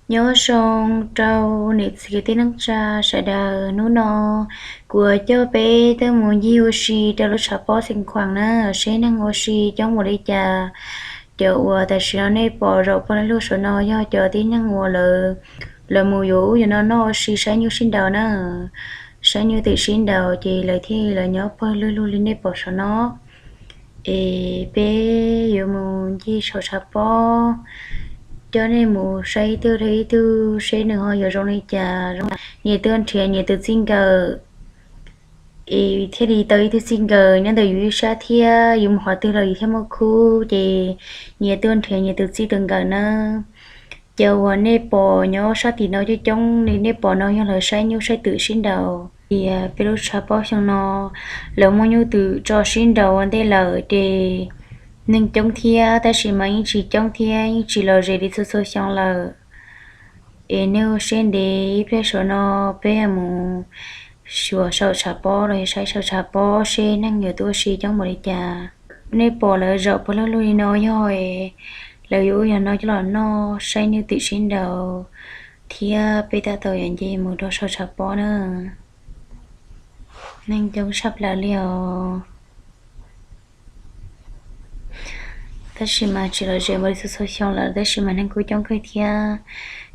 Nyob zoo rau niam txiv kwv tij neej tsa sawv daws, hnub no kuv coj peb tuaj mus ncig ua si rau lub tshav pob Xeev Khuam na, seb neeg ua si coob npaum li cas. Cov uas tam sim no nej pom zaum pawg lug saum no yog cov tib neeg uas lawv, lawv mus yuav ub yuav no noj ua si saib nyuj sib nraus na, saib nyuj twm sib nraus ces lawv thiaj li los nyob pawg lug li nej pom saum no. Es peb yuav mus ncig saum tshav pob, coj nej mus saib ib tug rau ib tug seb nws ho yuav zoo li cas. Nyias tuaj nrhiav nyias tus txij nkawm, es thiaj li tau ib tug txij nkawm nyob ntawm yus ib sab thiab, yus mus qhov twg los yus thiaj muaj khub, ces nyias tuaj nrhiav nyias tus txij tus nkawm na. Cov uas nej pom nyob sab tim no coob coob li nej pom no yog lawv saib nyuj saib twm sib nraus. Tias peb lub tshav pob xyoo no lawv muaj nyuj twm tso sib nraus ua ntej lawm ces neeg coob thiab, tab sis mas yeej tsis coob thiab, yeej tsis lom zem li txhua txhua xyoo lawm. Es nej ua siab ntev ib pliag saum no, peb mus xyuas saum tshav pob los yog saib saum tshav pob seb neeg yuav tuaj ua si coob npaum li cas. Nej pom lawv zaum pawg lug li no yog lawv yuav ub yuav no coj los noj saib nyuj twm sib nraus, thiab peb tab tom yuav nce mus rau saum tshav pob na. Neeg coob tshaj plaws li os. Tab sis mas tsis lom zem npaum li txhua txhua xyoo lawm, tab sis mas neeg kuj coob kawg thiab.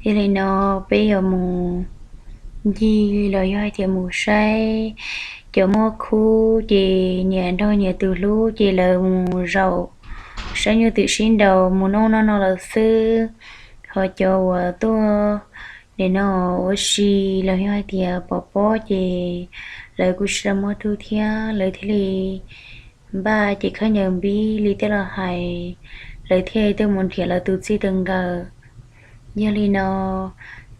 Yog li no peb yuav mus ncig los yog hais tias mus saib cov muaj khub ces nyias nrog nyias tus hlub ces lawv mus zaum saib nyuj twm sib nraus mus noj noj no lawm xwb. Ho cov uas tuaj nim no ua si los yog hais tias pov pob ces lawv kuj tsis tau muaj tug thiab, lawv thiaj li npaj ces khaub ncaws npib li tej laus hais, lawv thiaj li tuaj mus nrhiav lawv tus txij tus nkawm. Yog li no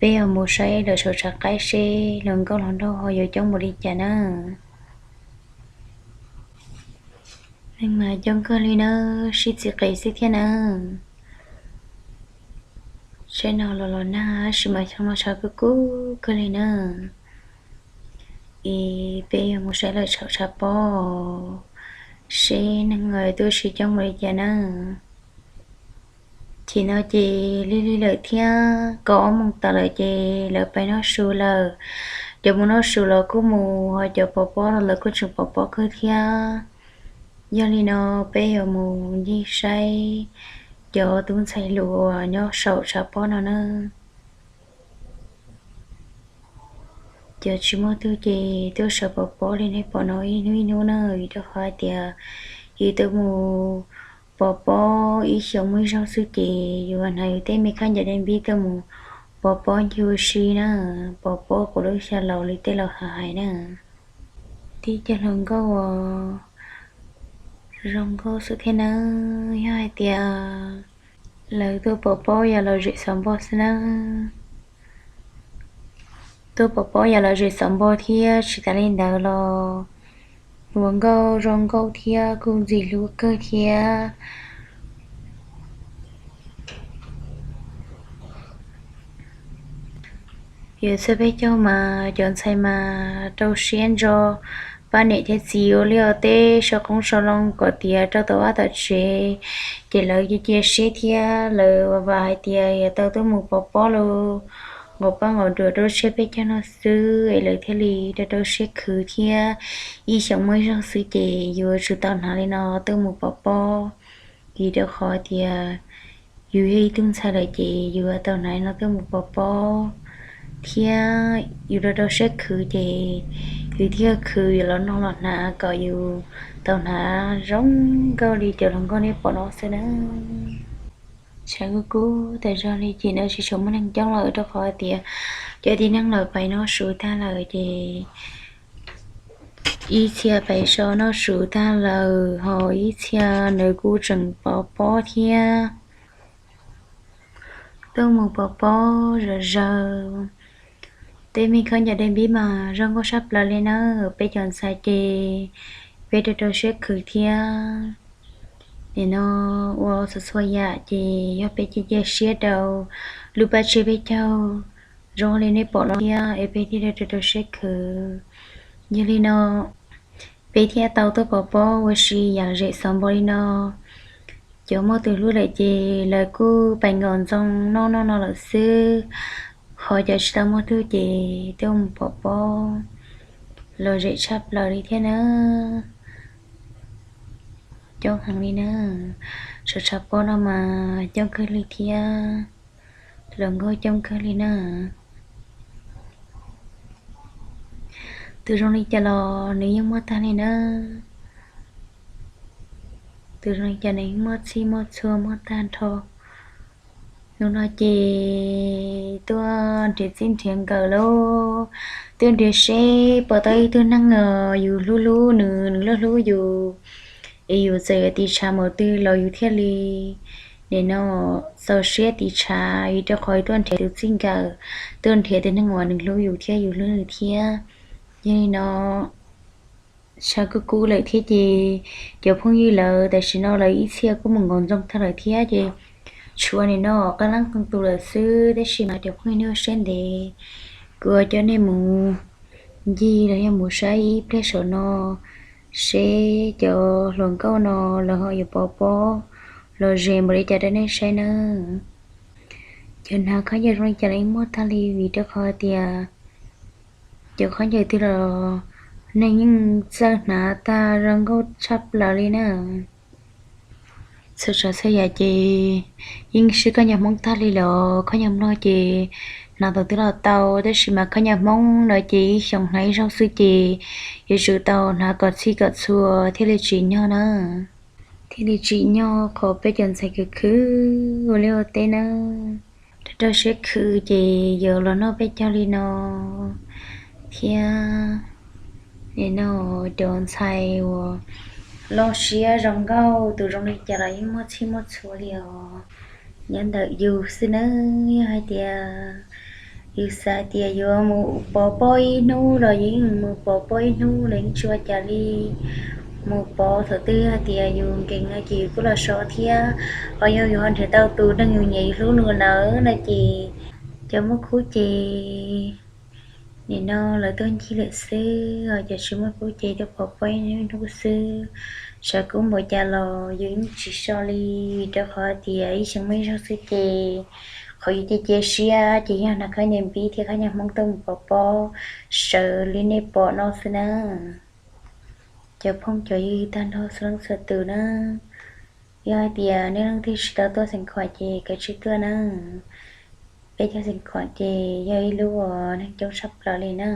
peb yuav mus saib lawv saum tshav qaib seb hluas nkauj hluas nraug ho yuav coob npaum li cas na. Neeg mas coob kawg li na, sib txiv qev xwb thiab na. Tsheb no los los nag tab sis mas xyoo no tshav kub kub kawg li na. Es peb yuav mus saib lawv saum tshav pob seb neeg tuaj ua si coob npaum li cas na. Chim no ces lig lig lawm thiab, kaum ob moos tas lawm ces lawv pais noj su lawm. Cov mus noj su los kuj mus, ho cov pov pob los lawv kuj tseem pov pob kawg thiab. Yog li no peb yuav mus ncig saib cov tub ntxhais hluas uas nyob saum tshav pob no na. Cov tsis muaj tug ces tuaj sawv pov pob li nej pom no ib hnub ib hnub na, vim rau qhov hais tias yus tuaj mus pov pob ib xyoos muaj ib zaug xwb ces yus hnav yus tej me khaub ncaws dej npib tuaj mus pov pob ncig ua si na, pov pob quas lub xya laus li tej laus hais na. Tib cov hluas nkauj uas zoo nkauj xwb thiab nawb, yog hais tias lawv tuaj pov pob yam lom zem xov npog xwb nawb. Tuaj pov pob yam lom zem xov npog thiab tsis tas li ntawd los hluas nkauj zoo nkauj thiab kuj ntxim hlub kawg thiab. Yus txhua peb caug mas cov ntxhais mas rau siab ntso pab niam thiab txiv ua liaj ua teb, sau qoob sau loo kom tiav rau tau vaj tau tsev. Ces lawv cia cia siab thiab lawv vam hais tias yuav tau tuaj mus pov pob los nqos paj nqos duam rau txhua peb caug no xwb es lawv thiaj li rau rau siab khwv thiab. Ib xyoos muaj ib zaug xwb ces yuav tsum tau hnav li no tuaj mus pov pob, vim rau qhov tias yus yog ib tug ntxhais lawm ces yus yuav tau hnav li no tuaj mus pov pob thiab. Yus rau rau siab khwv ces yus thiaj khwv yuav los noj los hnav kom yus tau hnav zoo nkauj li cov hluas nkauj nej pom no xwb nawb. Tshav kub kub tas zog li ces no tsis tshua muaj neeg coob lawm rau qhov tias cov tib neeg lawv pais noj su tag lawm ces ib txhia pais so noj su tag lawm, ho ib txhia nws kuj tseem pov pob thiab. Tuaj mus pov pob zom zaws, tej me khaub ncaws dej npib mas zoo nkauj sab plaws li nawb. Peb cov ntxhais ces peb rau rau siab khwv thiab. Nim no ua txhua txhua yam ces yog peb cia cia siab rau lub paj tseg peb caug zoo li nej pom no thiab es peb thiaj li rau rau siab khwv. Yog li no peb thiaj tau tuaj pov pob ua si yam zem xov npog li no. Cov muaj tus hlub lawm ces lawv kuj pais nkaum ntxoo noj noj no lawm xwb, ho cov tsis tau muaj hlub ces twb mus pov pob los zem tshaj plaws li thiab na. Coob heev li na, tshav tshav pob no mas coob kawg li thiab, hluas nkauj coob kawg li na. Tus zoo li cas los nws yeej muaj tag li na. Tus zoo li cas nws yeej muaj txhij muaj txhua muaj tag nrho. Hnub no ces tuaj nrhiav txij nrhiav nkawm lauj, tuaj nrhiav seb pom tau ib tug neeg uas yus hlub hlub nws, nws los hlub yus, es yus txawm yuav tiv tshav mus twg los yus thiaj li nim no txaus siab tiv tshav, vim rau qhov tuaj nrhiav tus txij nkawm, tuaj nrhiav tus neeg uas nws hlub yus thiab yus hlub nws thiab. Yog li no, tshav kub kub lawm thiab ces cov phooj ywg lawv tam sim no lawv ib txhia kuj mus nkaum ntxoo tag lawm thiab ces tshuav nim no qee leej qee tus lawm xwb, tab sis mas cov phooj ywg nej ua siab ntev, kuv coj nej mus ncig los yog mus saib ib pliag saum no, seb cov hluas nkauj no lawv ho yuav pov pob los zem npaum li cas rau nej saib nawb. Cov hnav khaub ncaws zoo li cas los yeej muaj tag li, vim rau qhov tias cov khaub ncaws twg los neeg yeej txawj hnav tag zoo nkauj tshaj plaws li na. Txhua tsav txhua yam ces yeej swb khaub ncaws Hmoob tag li lawm. Khaub ncaws Nplog ces hnav thaum twg los tau, tab sis mas khaub ncaws Hmoob no ces ib xyoos hnav ib zaug xwb ces yuav tsum tau hnav kom txhij kom txhua thiaj li tsim nyog na, thiaj li tsim nyog qhov peb cov ntxhais khwv khwv ua liaj ua teb na. Rau rau siab khwv ces yuav los noj peb caug li no thiab. Nim no cov ntxhais uas loj siab zoo nkauj, tus zoo li cas los yeej muaj txhij muaj txhua li os. Nyob ntawm yus xwb nawb, yog hais tias yus xav tias yuav mus pov pob ib hnub los yeej mus pov pob ib hnub los yeej tsis ua cas li. Mus pov thaum twg hais tias yus nkees no ces yus kuj los so thiab. Ho yog yus ho nrhiav tau tus neeg yus nyiam yus hlub nws lawm no ces cov muaj khub ces nim no lawv tuaj ncig lawm xwb, ho cov tsis muaj khub ces tuaj pov pob ib hnub xwb. Tshav kub npaum cas los yus yeej tsis so li, vim rau qhov tias ib xyoo muaj ib zaug xwb ces qhov yus cia cia siab ces yog hnav khaub ncaws npib thiab khaub ncaws Hmoob tuaj mus pov pob sawv li nej pom no xwb na. Cov phooj cov ywg tag nrho txhua leej txhua tus na, yog hais tias nej leej twg tsis tau tuaj Xeev Khuam ces kav tsij tuaj na. Peb cov Xeev Khuam ces yog ib lub uas neeg coob tshaj plaws li na.